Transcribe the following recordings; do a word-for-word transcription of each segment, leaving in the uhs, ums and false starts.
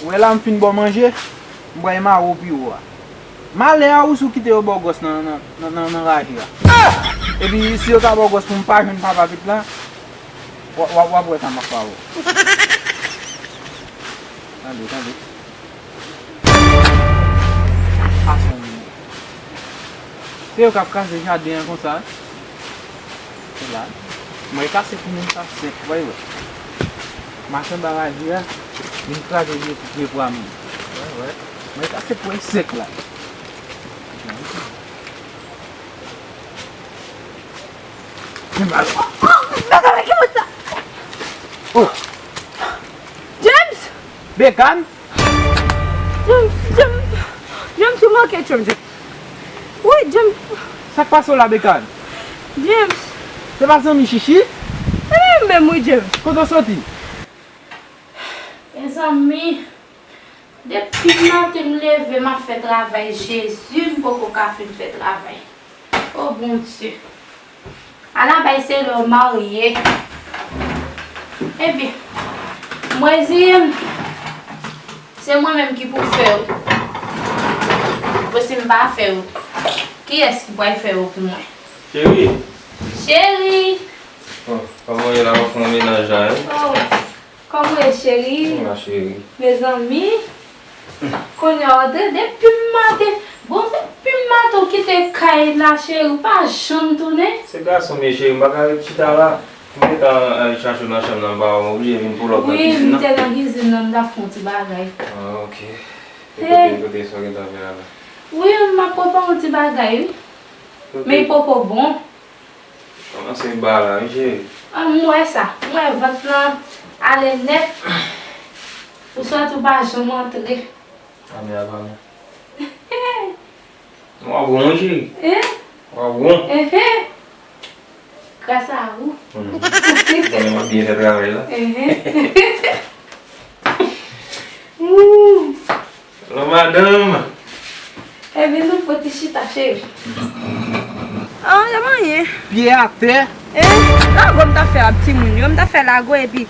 Ou wè la m fin ba w manje, m pral mare w pi wo a. Malè a ou si w kite yo ba w gòs nan, nan, nan, nan, nan raje a. Epi si yo ta ba w gòs pou m pa jwenn papa pitit la, w, w, w ap wè sa m ap fè avè w. Tande, tande. Asanm. Se yo k ap kraze jaden an konsa. Se la. Mwen kase pou moun sa senk, w wè. Mache anba raje a, vin kraze vye, vye pwa moun. Wè, wè. Mwen kase pou senk la. Vin ba. Oh, oh, mwen kase ki moun sa. Oh. James! Bekan? James, James, James, ou manke, James. Wi, James. Sa k pase w la, Bekan? James. Se pa zanmi Chichi? Se li menm, wi, James. Kote w soti? Mezanmi, depi maten m leve, m ap fè travay, Jezi, m poko ka fin fè travay. O Bondye. Ala bay se lè w marye. Ebyen, mwen di, se mwen menm ki pou fè w. Bon, si m pa fè w, kiyès ki pral fè w pou mwen? Cheri! Cheri! Oh, kòman w ye la? W ap fè yon menaj la, wi? Oh. Kòman w ye, cheri? Mwen la, cheri. Mezanmi, kounye a w antre depi maten. Bon, depi maten w kite kay la, cheri, w pa janm tounen. Se gason m ye, cheri, m pa ka ret chita la. M gentan al chache w nan chanm nan, m pa wè w, m oblije vin pull up nan kizin nan. Wi, m te nan kizin nan, m t ap fè yon ti bagay. Ah, ok. E kote, kote sa w gentan fè a la? Wi, m ap prepare yon ti bagay, wi. Men li poko bon. Kòmanse ba la, wi, cheri. Ah, m wè sa. M wè vant lan ale nèt. Ou soti, ou pa janm antre. Amè a pa mwen. W ap won, wi, cheri. Hein? W ap won. Hein, hein. Gras a ou. Konnen m ap byen fè travay la. Hein, hein. Ouh. Alò, madanm. Epi nou fouti chita, cheri. Ah, y a manyen. Pye atè. Eh, lago m ta fè ap timoun yo, m ta fè lago epi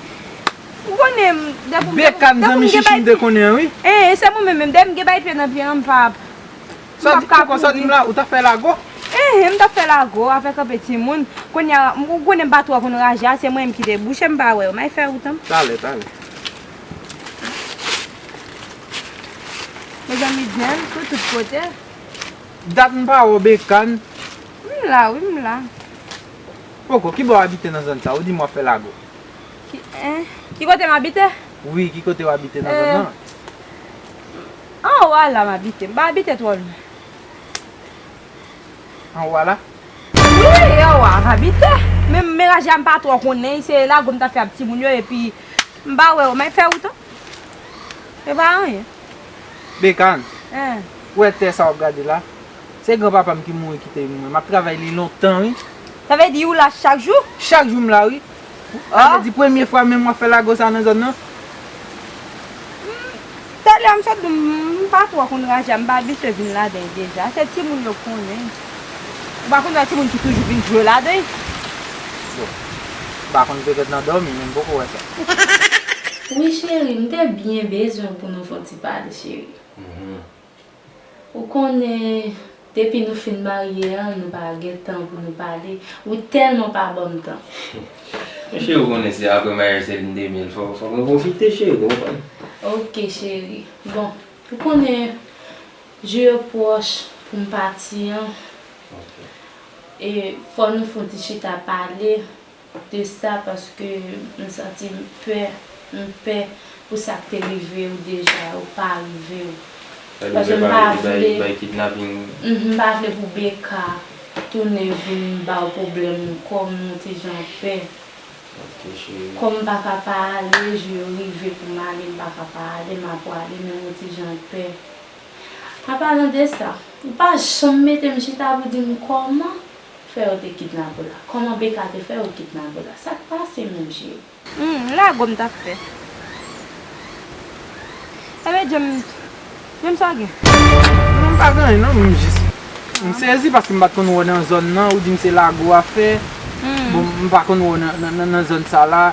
ou konnen m, depi m gen, Bekan, depi zanmi m gen Chichi, m bay te konnen, wi. Eh, se mwen menm, menm depi m gen bay pye nan pye an, m pa, m Sa p ap di ka pou konsa di m kouri. La, ou ta fè lago? Eh, eh, m ta fè lago avèk anpe timoun. Kounye a, m, ou konnen m pa twò konn raje a, se mwen menm ki debouche, m pa wè yo. M ay fè wout an. Talè, talè. Mezanmi, James, sou tout kote. Dat m pa wè w, Bekan. M la, wi, m la. Poko, ki bò w abite nan zòn sa? Ou di m w ap fè lago. Ki, en? Ki kote m abite? Wi, ki kote w abite nan zòn nan? Anwo a la m abite. M pa abite twò lwen. Anwo a la? Wi, anwo a m abite. Men, men raje a m pa twò konnen, se lago m ta fè ap timoun yo, epi m pa wè yo, m ay fè wout an. E pa anyen. Bekan, ou wè tè sa w ap gade la? Se granpapa m ki mouri kite mwen. M ap travay li lontan, wi. Sa vle di ou la chak jou? Chak jou m la, wi. Sa vle di premye fwa menm w ap fè lago sa nan zòn nan? Talè a m sot di w, m pa twò konn raje a, m pa abitye vin ladan l deja. Se timoun yo konnen. Ou pa konn wè timoun ki toujou vin jwe ladan l? Bon, m pa konn, petèt nan dòmi, men m poko wè sa. Wi, cheri, m te byen bezwen pou nou fè yon ti pale, cheri. Ou konnen, depi nou fin marye an, nou pa gen tan pou nou pale. Ou tèlman pa ban m tan. Men cheri, ou konnen se apre maryaj se lune de miel, fò, fòk nou pwofite, cheri, ou konprann? Ok, cheri. Bon, ou konnen jou yo pwòch pou m pati an. E fò nou fè yon ti chita pale de sa, paske m santi m pè, m pè pou sa k te rive w deja, ou pa rive w. Paske m pa vle, mhm, m pa vle pou Beka tounen vin ba w pwoblèm ankò, m yon ti jan pè. Kòm m pa ka pa ale, jou yo rive pou m ale, m pa ka pa ale, m a pwale, men m yon ti jan pè. An palan de sa, ou pa janm mete m chita pou di m kòman fè yo te kidnape w la. Kòman Beka te fè yo kidnape w la? Sa k pase menm, cheri? Hmm, lago m t ap fè. Ebyen, James, James, sa w gen? Non, m pa gen anyen, non, m jis, m sezi paske m pa t konn wè w nan zòn nan, ou di m se lago w ap fè. Hmm. Bon, m pa konn wè w nan, nan, nan, nan zòn sa la.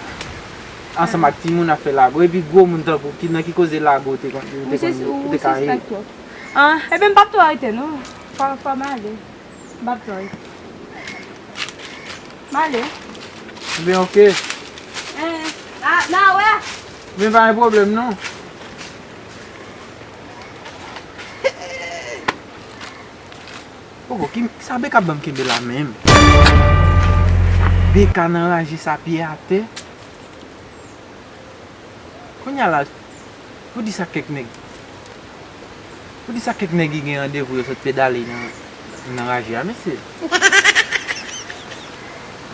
Ansanm ak timoun ap fè lago, epi gwo moun tankou ki nan ki koze lago ou te konn, ou te konn, ou te ka ye? An, ebyen m p ap twò rete non. Fò, fò m ale. M p ap twò rete. M ale. Ebyen, oke. Eh, a, n a wè. Men pa gen pwoblèm non. Poko, ki, sa Beka ban m kenbe la menm? Beka nan raje sa pye atè. Kounye a la, pou di sa kèk nèg, pou di sa kèk nèg ki gen randevou yo sot pedale nan, nan raje a, mesye.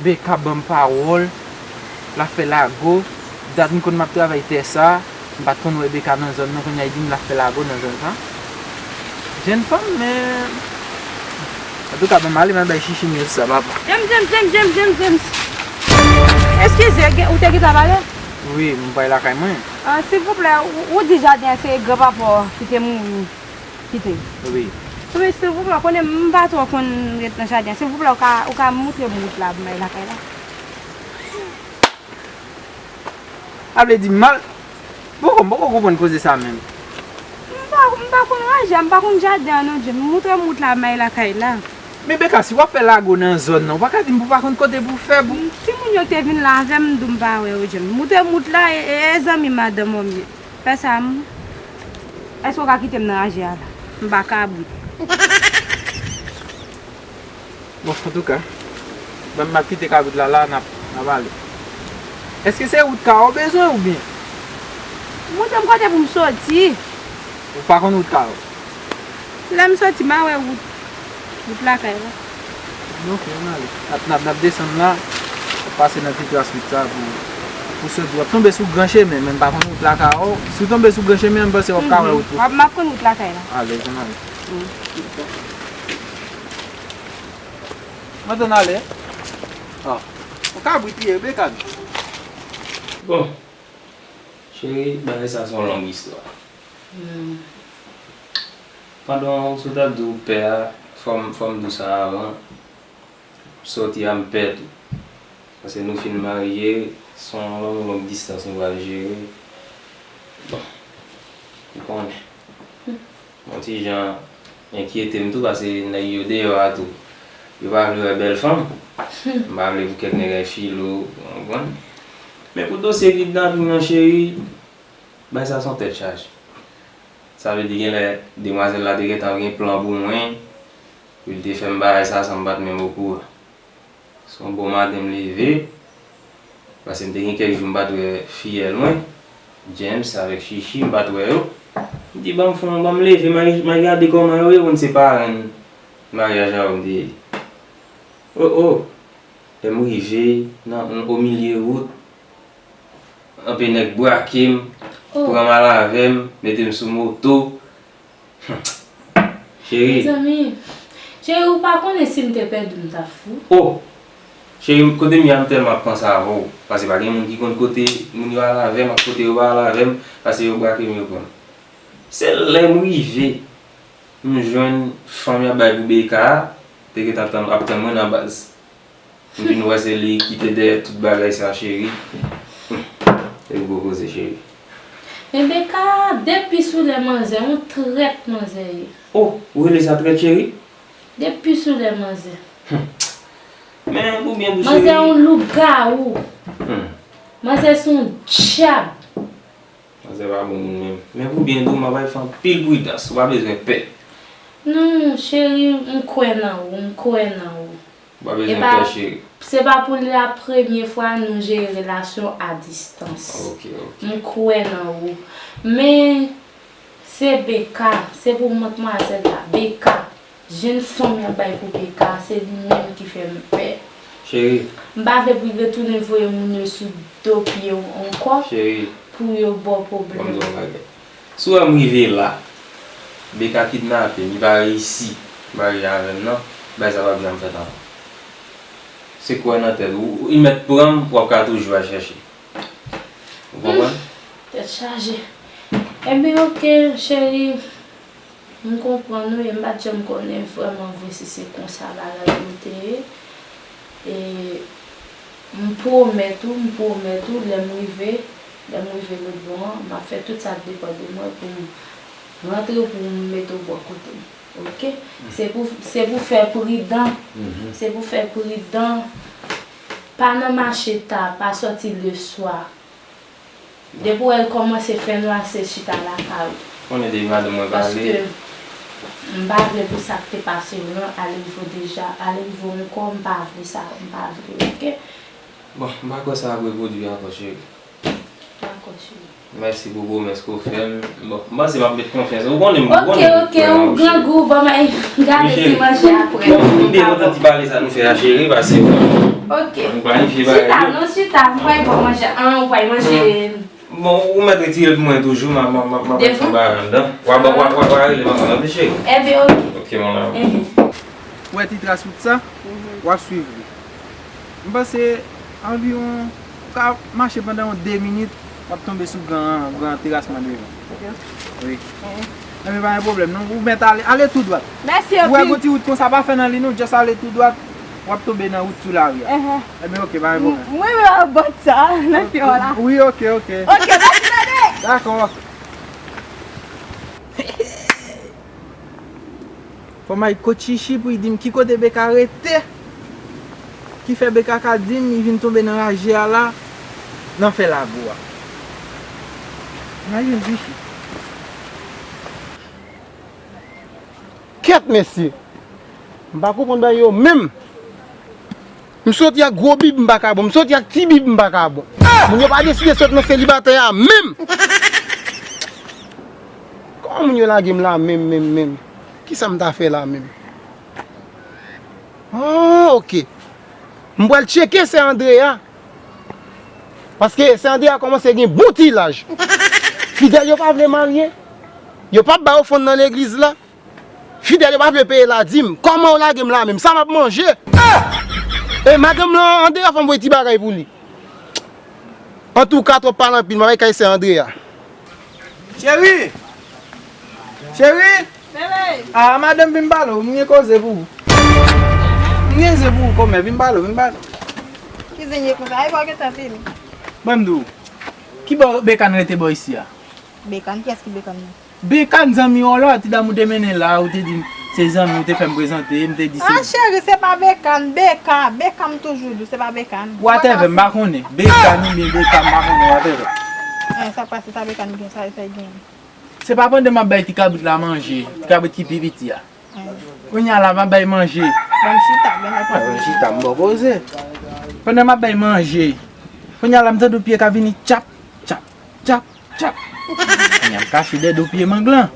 Beka ban m pawòl, l ap fè lago, dat m konn m ap travay tè sa, m pa t konn wè Beka nan zòn nan, kounye a li di m l ap fè lago nan zòn sa. Jèn fanm, men. Antouka, ban m ale, m al bay chichi m yo sa, papa. James, James, James, James, James, James. Eskize, gen, ou te gentan pale? Wi, m pral lakay mwen. Ah, silvouplè, ou, ou di jaden an se granpapa w ki te mouri, ki te. Wi. Wi, silvouplè, konnen m pa twò konn ret nan jaden an. Silvouplè, ou ka, ou ka moutre m wout la pou m al lakay la? A vle di m mal. Poko, m poko konprann koze sa menm. M pa, m pa konn raje a, m pa konn jaden an non, James. Moutre m wout la, m al lakay la. Men Beka, si w ap fè lago nan zòn nan, ou pa ka di m pou w pa konn kote pou w fè pou. Timoun yo ki te vin la avè m, m di w m pa wè yo, James. Moutre m wout la, e, e, e zanmi madanm ou m ye. Fè sa, m. Èske w ka kite m nan raje a la? M pa kabrit. Bon, antouka, ban m ap kite kabrit la la, n ap, n ap ale. Èske se wout kay ou bezwen oubyen? Moutre m kote pou m soti. Ou pa konn wout kay ou? Lè m soti, m a wè wout, wout lakay la. Ok, ann ale. N ap, n ap, n ap desann la, n ap pase nan ti tras wout sa pou, pou soti. W ap tonbe sou gran chemen, men m pa konn wout lakay ou. Si w tonbe sou gran chemen, m panse w ap ka wè wout ou. M ap, m ap konn wout lakay la. Alèz, ann ale. Mwen t ann ale. Ah. Yon kabrit li ye, Beka. Bon. Cheri, bagay sa se yon long istwa. Pandan w sot ap di w pè a, fò m, fò m di w sa avan. Sòti a m pè tou. Paske nou fin marye, se yon long, long distans nou pral jere. Bon, ou konnen. Yon ti jan enkyete m tou, paske nèg yo deyò a tou, yo pa vle wè bèl fanm. M pa vle pou kèk nèg al file w, ou konprann? Men pou dosye kidnaping nan, cheri, bagay sa se yon tèt chaje. Sa vle di genlè demwazèl la te gentan gen plan pou mwen, pou l te fè m bagay sa san m pa t menm okouran. Se yon bon maten m leve, paske m te gen kèk jou m pa t wè fiyèl mwen, James avèk Chichi, m pa t wè yo. M di, "Ban m fè yon, ban m leve, m al, m al gade kòman yo ye, konn se parenn maryaj la yo m te ye." O, o! Lè m rive nan, nan, o milye wout, anpe nèg brake m, pran m al avè m, mete m sou moto. Cheri. Mezanmi, cheri, ou pa konnen si m te pèdi w, m t ap fou. Oh! Cheri, kote m ye a, m tèlman ap panse avè w. Paske pa gen moun ki konn kote moun yo al avè m ak kote yo pa al avè m, paske yo brake m, yo pran m. Se lè m rive, m jwenn fanm y ap bay pou Beka a, te gentan tann, ap tann mwen nan baz. M vin wè se li ki te dèyè tout bagay sa, cheri. Hmm. Se gwo koze, cheri. Men Beka, depi sou lè manzè, yon trèt manzè ye. Oh, ou rele sa trèt, cheri? Depi sou lè manzè. Hmm. Men, pou byen di, cheri. Manzè yon lougawou. Hmm. Manzè se yon dyab. Manzè pa bon moun menm. Men pou byen di w, m ap fè anpil pridans. Ou pa bezwen pè. Non, cheri, m kwè nan ou, m kwè nan ou. Ou pa bezwen pè, cheri. Se pa pou la premye fwa nou jere relasyon a distans. Ok, ok. M kwè nan ou. Men, se Beka, se pou matmwazèl la, Beka. Jenn fanm y ap bay pou Beka, se li menm ki fè m pè. Cheri. M pa vle pou l retounen voye moun yo sou do pye w ankò, cheri, pou yo ba w pwoblèm. Ban m di w yon bagay. Si w wè m rive la, Beka kidnape m, li pa reyisi marye avè m nan, bagay sa p ap janm fèt ankò. Se kwè nan tèt ou, ou, li mèt pran m, w ap ka toujou al chèche. Ou konprann? Hmm, tèt chaje. Ebyen, oke, cheri. M konprann ou, e m pa t janm konnen vrèman vre si se konsa bagay yo te ye. E m pwomèt ou, m pwomèt ou, lè m rive, Lè m rive lòt bò an, m ap fè tout sa k depann de mwen pou m rantre, pou m mete w bò kote m. Oke? Se pou, se pou fè pridan. Se pou fè pridan. Pa nan mache ta, pa sòti leswa. Depi w wè l kòmanse fè nwa, se chita lakay ou. Konnen depi madanm mwen pale. Paske m pa vle pou sa k te pase yo nan, ale rive w deja, ale rive w ankò, m pa vle sa, m pa vle, oke? Bon, m pa kwè sa ap repwodui ankò, cheri. Dakò, cheri. Mèsi pou pwomès ke w fè m. Bon, m panse m ap met konfyans. Ou konnen m, ou konnen m. Oke, oke, ou grangou, ban m gade ti manje apre. Bon, m byen kontan ti pale sa nou fè a, cheri, paske bon, nou planifye bagay yo. Chita, non, chita, m pral ban w manje. An, ou pral manje. Bon, ou mèt retire l pou mwen toujou, m a, m a, m a, m a fè yon bagay anndan. W a, w a, w a, w a rele m apre, tande, cheri? Enben, oke. Oke, mon amour. Ou wè ti tras wout sa? W ap swiv li. M panse anviwon, ou ka mache pandan yon de minit, w ap tonbe sou gran, gran terasman devan. Wi. Enben, pa gen pwoblèm, non. Ou mèt ale, ale tou dwat. Mèsi anpil. Ou wè gon ti wout konsa, pa fè nan li, non. Just ale tou dwat. W ap tonbe nan wout sou lari a. Enben, oke, pa gen pwoblèm. Mwen menm ap bat sa, nan fè la. Wi, oke, oke. Oke, mèsi, bebe. Dakò. Fò m al kot Chichi pou l di m ki kote Beka rete. Ki fè Beka ka di m li vin tonbe nan raje a la, nan fè lago a. M al jwenn Chichi. Kèt, mesye! M pa konprann bagay yo menm. M soti ak gwo bib, m pa ka bon. M soti ak ti bib, m pa ka bon. Moun yo pa deside sot nan selibatè a menm. Kòman moun yo lage m la menm, menm, menm? Kisa m ta fè la menm? Ah, oke. M pral tcheke sè Andrea. Paske sè Andrea kòmanse gen bon ti laj. Fidèl yo pa vle marye. Yo p ap ba ofrann nan legliz la. Fidèl yo pa vle peye ladim. Kòman yo lage m la menm? Sa m ap manje? E madanm lan andeyò, fò m voye ti bagay pou li. Antouka, twòp pale anpil, m ap al kay sè Andrea. Cheri! Cheri! Bebe! Ah, madanm, vin pale w, m gen koze pou ou. M gen koze pou ou, kòmè, vin pale w, vin pale w. Ki zen ye konsa? E pa w gentan vini? Ban m di w, ki bò Bekan rete bò isi a? Bekan? Kiyès ki Bekan nan? Bekan zanmi w la, ti dam ou te mennen la, ou te di m se zanmi w, te fè m prezante, m te di se. Ah, cheri, se pa Bekan, Beka, Beka m toujou di w, se pa Bekan. Whatever, m pa konnen. Bekan oubyen Beka, m pa konnen, whatever. Eh, sa k pase, sa Bekan gen, sa, sa l gen? Se pa pandan m ap bay ti kabrit la manje, ti kabrit ki pi piti a. Kounye a la, m ap bay manje. Ban m chita, ban m chita, m bò koze. Pandan m ap bay manje, kounye a la, m tande pye ka vini tchap, tchap, tchap, tchap. Kounye a, m kache dèyè do pye mang lan.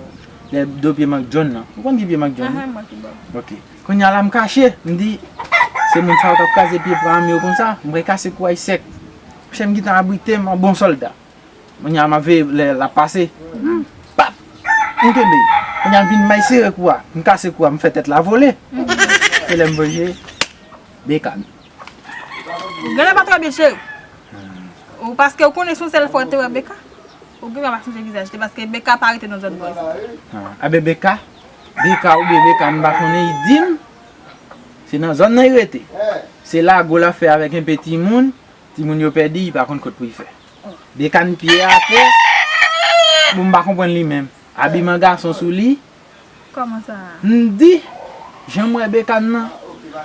Dèyè do pye mang jòn lan. Ou konn ki pye mang jòn lan? Oke. Kounye a la, m kache, m di, se moun sa yo k ap kraze pye pwa m yo konsa, m pral kase kou a sèk. Monchè, m gentan abrite m an bon sòlda. Kounye a m ap veye lè l ap pase. Pap! M kenbe. Kounye a m vin may sere kou a. M kase kou a, m fè tèt la vole. Se lè m veye Bekan. Ou genlè pa trè byen, cheri. Ou, paske ou konnen se yon sèl fwa ou te wè Beka. Ou genlè pa sonje vizaj li, paske Beka pa rete nan zòn bò isit. Ah, enben Beka, Beka oubyen Bekan, m pa konnen, li di m se nan zòn nan li rete. Se lago l ap fè avèk enpe timoun, timoun yo pèdi, li pa konn kot pou li fè. Bekan pye atè. Bon, m pa konprann li menm. Abiman gason sou li. Kòman sa? M di, jan m wè Bekan nan,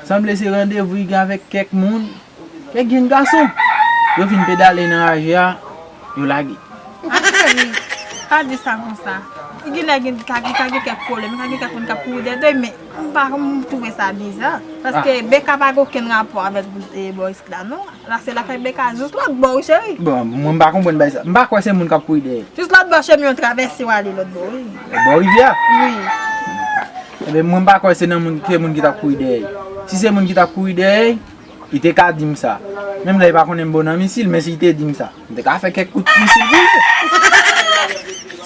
sanble se randevou li gen avèk kèk moun, kèk jenn gason. Yo fin pedale nan raje a, yo lage. Ah, cheri, pa di sa konsa. Genlè gen, ka, ka gen kèk pwoblèm, ka gen kèk moun k ap kouri dèyè, men m pa, m twouve sa biza. Paske Beka pa gen okenn rapò avèk, eh, bò isit la, non. La se lakay Beka, jis lòt bò, wi, cheri. Bon, mwen m pa konprann bagay sa. M pa kwè se moun k ap kouri dèyè. Jis lòt bò, chemen yo travèse, w ale lòt bò, wi. Lòt bò rivyè a? Wi. Enben, mwen m pa kwè se nan moun, se moun ki t ap kouri dèyè. Si se moun ki t ap kouri dèyè, li te ka di m sa. Menm lè li pa konnen m bon nan misil, men si li te di m sa, m te ka fè kèk kout misil pou li.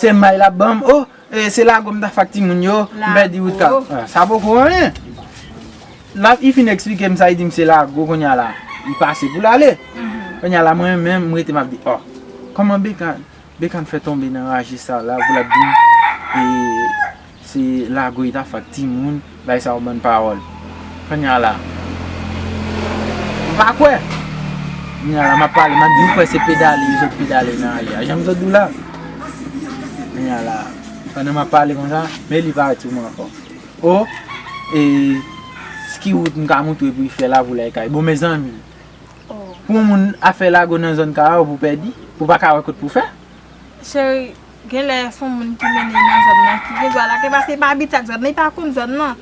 Se may l ap ban m, oh, E, se lago m ta fè ak timoun yo, m pèdi wout ka. Ah, sa poko anyen. L ap, li fin eksplike m sa, li di m se lago kounye a la. Li pase pou l ale. Kounye a la, mwen menm, m rete m ap di, oh, kòman Bekan, Bekan fè tonbe nan raje sa la, pou l ap di m, e, se lago li ta fè ak timoun, bay sa yon bann pawòl. Kounye a la, m pa kwè. Kounye a la, m ap pale, m ap di, ou kwè se pedale, yo sot pedale nan raj la. Jan m sot di w la. Kounye a la, pandan m ap pale konsa, men li parèt sou mwen ankò. O, e, ki wout m ka montre pou l fè la pou l al kay? Bon, mezanmi, pou yon moun ap fè lago nan zòn kay ou pou pèdi, pou pa ka wè kot pou fè. Cheri, genlè se yon moun ki mennen l nan zòn nan, ki gen dwa lage, paske li pa abitye ak zòn nan, li pa konn zòn nan.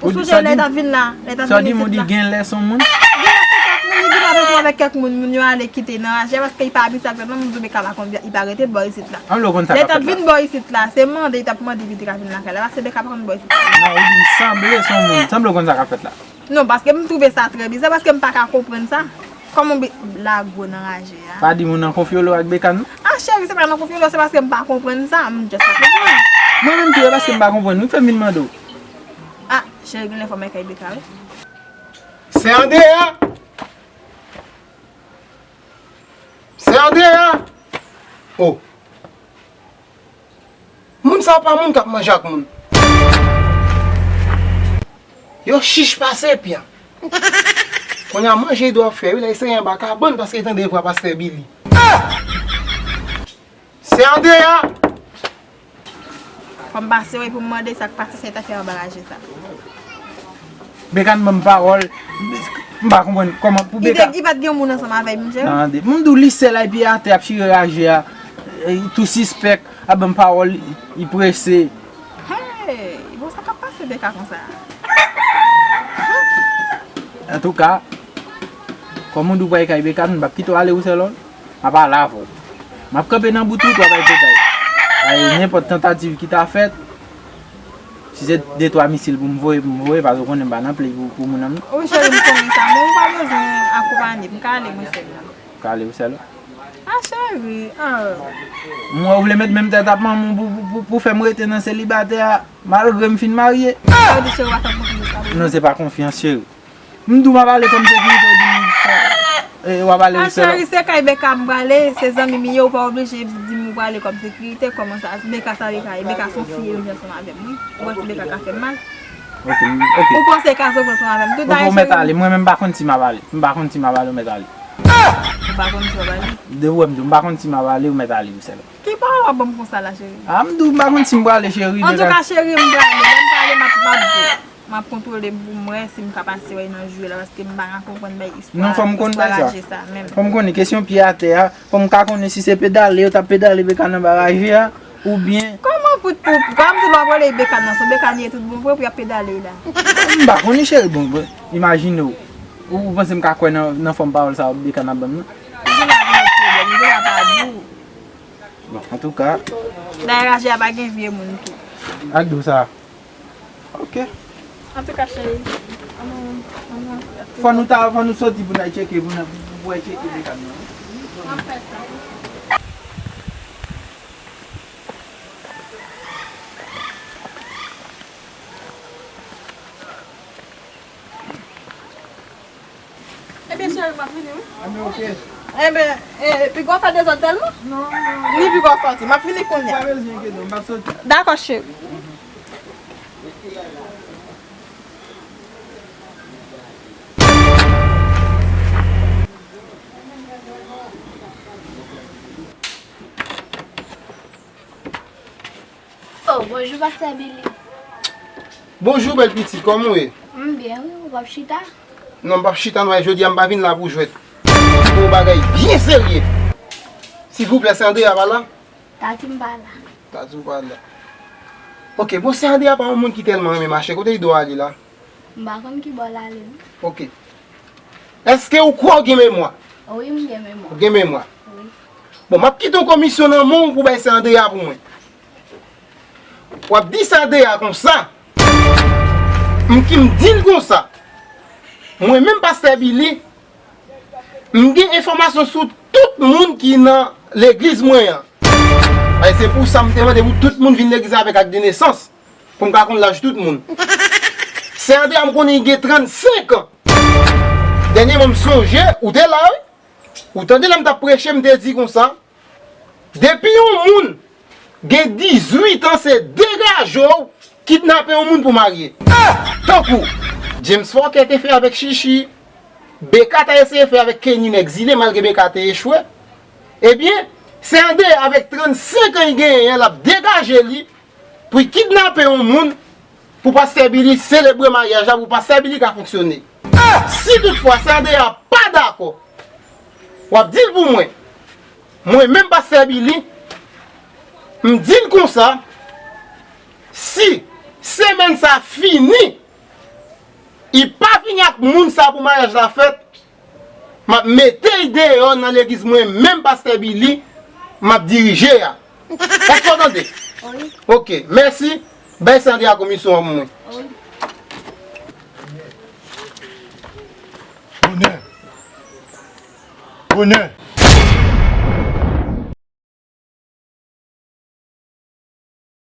Ou sonje lè l t ap vin la, lè l t ap vin isit la. Sa w di m, ou di genlè se yon moun? Genlè se kèk moun, li vin avèk, avèk kèk moun, moun yo ale kite nan raj la, paske li pa abitye ak zòn nan, moun di w Beka pa konn, li pa rete bò isit la. Lè l t ap vin bò isit la, se mande, li t ap mande pou li te ka vin lakay la, paske Beka pa konn bò isit la. Non, ou di m sanble se yon moun, sanble w konn sa k ap fèt la. Non, paske m twouve sa trè biza, paske m pa ka konprann sa. Kòman be-, lago nan raje a? Pa di m ou nan konfyolo ak Beka non. Ah, cheri, se pa nan konfyolo, se paske m pa konprann sa, m just pa konprann. Mwen menm tou, e paske m pa konprann, wi, k fè m vin mande w. Ah, cheri, genlè fò m al kay Beka, wi. Se Andrea! Se Andrea! Oh! Moun sa yo pa moun k ap manje ak moun. Yo chich pase pyan. Kounye a manje li dwe ap fè wi, la li sere anba kabann paske li tande vwa pastè Billy. Se Andrea! Fò m pase wè pou m mande sa k pase, sa l t ap fè anba raje sa. Beka ban m pawòl. M pa konprann kòman pou Beka. Li pa t gen moun ansanm avè l, m cheri. Tande. M di w li sèl la epi atè ap chire raje a. E, tou sispèk, ap ban m pawòl, li prese. Hey, bon, sa k ap pase Beka konsa? Antouka, kòm ou di w pral kay Beka, m p ap kite w ale ou sèl non. M ap pale avè w. M ap kanpe nan bout wout, w ap al detay. Ay, nenpòt tantativ ki ta fèt, si se de twa misil pou m voye, pou m voye, paske w konnen m pa nan play pou, pou moun nan. Wi, cheri, m konnen sa, men ou pa bezwen akonpanye, m ka ale mwen sèl la. Ou ka ale ou sèl la? Ah, cheri, ah. M wè w vle met menm tèt ap manman w pou, pou, pou, pou fè m rete nan selibatè a, malgre m fin marye. Sa vle di cheri, w ap fè m konfyans, sa vle di? Non, se pa konfyans, cheri. M di w m ap ale kòm sekirite, ou di m, e, w ap ale ou sèl. Ah, cheri, se kay Beka m prale, se zanmi m ye, ou pa oblije di m ou prale kòm sekirite, kòman sa, Beka sa li ka ye, Beka se yon fi, li ansanm avè m, wi. Ou panse Beka ka fè m mal? Ok, m, ok. Ou panse l ka sove ansanm avè m tou, dayè, cheri. Ok, ou mèt ale, mwen menm m pa konn si m ap ale, m pa konn si m ap ale, ou mèt ale. Ou pa konn si w ap ale? De ou wè m di w, m pa konn si m ap ale, ou mèt ale ou sèl. Ki pawòl w ap ban m konsa la, cheri? Ah, m di w m pa konn si m prale, cheri. Antouka, cheri, m prale, lè m prale, m ap, m ap di w. M ap kontwole pou m wè si m ka pase wè nan jou la, paske m pa ka konprann bay istwa, istwa raje sa menm. Non, fò m konn bagay sa. Fò m konnen kesyon pye atè a, fò m ka konnen si se pedale yo t ap pedale Beka nan ba raje a, oubyen. Kòman pou, pou, kòman se pa vole Beka nan son, Beka li ye tout bon vre pou y ap pedale la? M pa konnen cheri, bon, bon, imajine w. Ou, ou panse m ka kwè nan, nan fòm pawòl sa Beka nan ban m nan? Ou gen la gen lòt pwoblèm, ou gen la pa di w. Bon, antouka. Dayè raje a pa gen vye moun tou. Ak di w sa. Ok. Antouka, cheri, ann nou, ann nou. Fò nou ta, fò nou soti pou n al tcheke, pou n, pou, pou al tcheke Beka nan. M ap fè sa. Ebyen, cheri, m ap vini, wi. Ebyen, ok. Ebyen, e, piga w fè dezòd tèlman? Non, non. Ni piga w sòti. M ap vini kounye a. Pa bezwen enkyete w, m ap soti. Dakò, cheri. Oh, bonjou, pastè Billy. Bonjou, bèl pitit, kòman w ye? M byen, wi, ou p ap chita? Non, m p ap chita, non, jodi a m pa vin la pou jwèt. Pou yon bagay byen serye. Silvouplè, sè Andrea pa la? Ta di m pa la. Ta di w pa la. Ok, bon, sè Andrea pa yon moun ki tèlman renmen mache. Kote li dwe ale la? M pa konn ki bò l ale, non. Ok. Èske ou kwè w gen memwa? Wi, m gen memwa. Ou gen memwa? Wi. Bon, m ap kite yon komisyon nan men w pou bay sè Andrea pou mwen. W ap di sè Andrea konsa, m ki m di l konsa, mwen menm pastè Billy, m gen enfòmasyon sou tout moun ki nan legliz mwen an. Ay, se pou sa m te mande pou tout moun vin legliz la avèk ak de nesans. Pou m ka konn laj tout moun. Sè Andrea, m konnen li gen trannsenk an. Dènyèman, m sonje, ou te la, wi. Ou tande lè m t ap preche, m te di konsa, depi yon moun gen dizuit an, se degaje w kidnape yon moun pou marye. Tankou James Fokker te fè avèk Chichi, Beka ta eseye fè avèk Kenny nèg zile, malgre Beka te echwe. Ebyen, se André avèk trannsenk an li genyen an, l ap degaje li pou l kidnape yon moun, pou pastè Billy selebre maryaj la, pou pastè Billy ka fonksyone. Si toutfwa se André a pa dakò, w ap di l pou mwen. Mwen menm pastè Billy, m di l konsa, si semèn sa fini, li pa vini ak moun sa pou maryaj la fèt, m ap mete l deyò nan legliz mwen menm pastè Billy m ap dirije a. Èske w tande? Wi. Ok, mèsi. Bay Sandra komisyon an pou mwen. Wi. Bonè. Bonè.